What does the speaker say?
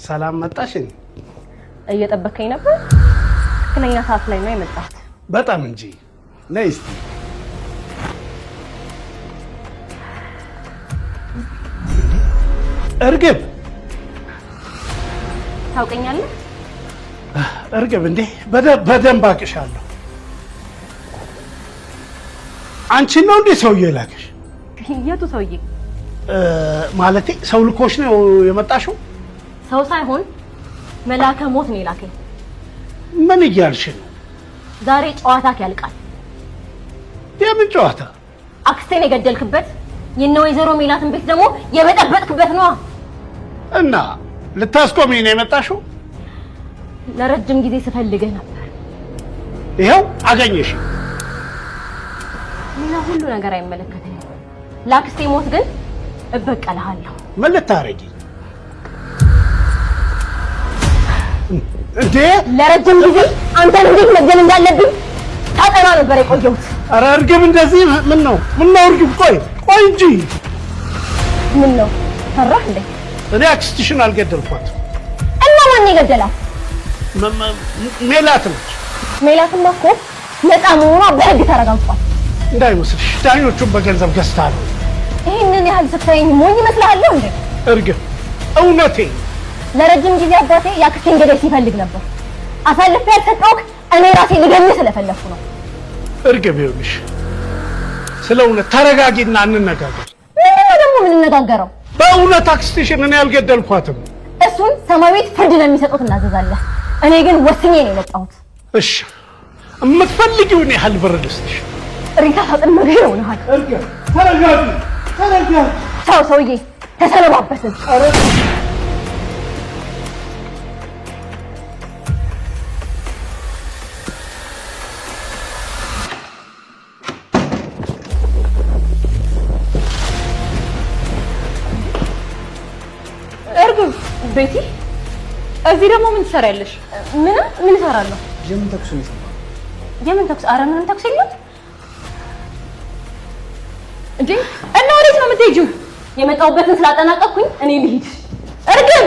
ሰላም መጣሽ። እየጠበከኝ ነበር። ትክክለኛ ሰዓት ላይ ነው የመጣሁት። በጣም እንጂ። ነይ እስቲ። እርግብ። ታውቀኛለህ? እርግብ፣ እንዴ፣ በደንብ አቅሻለሁ። አንቺን ነው እንዴ ሰውዬ የላከሽ? የቱ ሰውዬ? ማለቴ ሰው ልኮሽ ነው የመጣሽው? ሰው ሳይሆን መላከ ሞት ነው የላከኝ። ምን እያልሽ ነው? ዛሬ ጨዋታክ ያልቃል። የምን ጨዋታ? አክስቴን የገደልክበት፣ የነ ወይዘሮ ሜላትን ቤት ደግሞ የበጠበጥክበት ነዋ። እና ልታስቆሚ ነው የመጣሽው? ለረጅም ጊዜ ስፈልግህ ነበር። ይኸው አገኘሽ። ሌላ ሁሉ ነገር አይመለከተኝም። ለአክስቴ ሞት ግን እበቀልሃለሁ። ምን ልታረጊ እንዴ? ለረጅም ጊዜ አንተን እንዴት መግደል እንዳለብኝ ሳጠና ነበር የቆየሁት። ኧረ እርግብ፣ እንደዚህ ምን ነው ምን ነው? እርግብ፣ ቆይ ቆይ እንጂ። ምን ነው፣ ፈራህ እንዴ? እኔ አክስትሽን አልገደልኳትም። እና ማን የገደላት? ሜላት ነች። ሜላትማ እኮ ነፃ መሆኗ በህግ ተረጋግጧል። እንዳይመስልሽ፣ ዳኞቹን በገንዘብ ገዝታ ነው። ይህንን ያህል ስታየኝ ሞኝ ይመስልሃለሁ እንዴ? እርግብ፣ እውነቴ ለረጅም ጊዜ አባቴ የአክስቴን ገዳይ ሲፈልግ ነበር። አሳልፌ ያልሰጠሁህ እኔ ራሴ ልገልህ ስለፈለግኩ ነው። እርግብ፣ ይኸውልሽ፣ ስለ እውነት ተረጋጊና እንነጋገር። ምንድን ነው ደግሞ የምንነጋገረው? በእውነት አክስትሽን እኔ አልገደልኳትም። እሱን ሰማይ ቤት ፍርድ ለሚሰጡት እናዘዛለን። እኔ ግን ወስኜ ነው የመጣሁት። እሺ፣ የምትፈልጊውን ያህል ብር ልስጥሽ። ሬሳ ሳጥን መግዣ ይሆንሃል። እርግብ፣ ተረጋጊ፣ ተረጋጊ። ቻው ሰውዬ፣ ተሰነባበትን። ኧረ እርግብ፣ ቤቲ፣ እዚህ ደግሞ ምን ትሰሪያለሽ? ምንም፣ ምን እሰራለሁ? የምን ተኩስ ነው የሰማኸው? የምን ተኩስ? አረ ምንም ተኩስ የለም። እንዴ፣ እና ወዴት ነው የምትሄጂው? የመጣሁበትን ስላጠናቀቅኩኝ እኔ ልሂድ። እርግብ።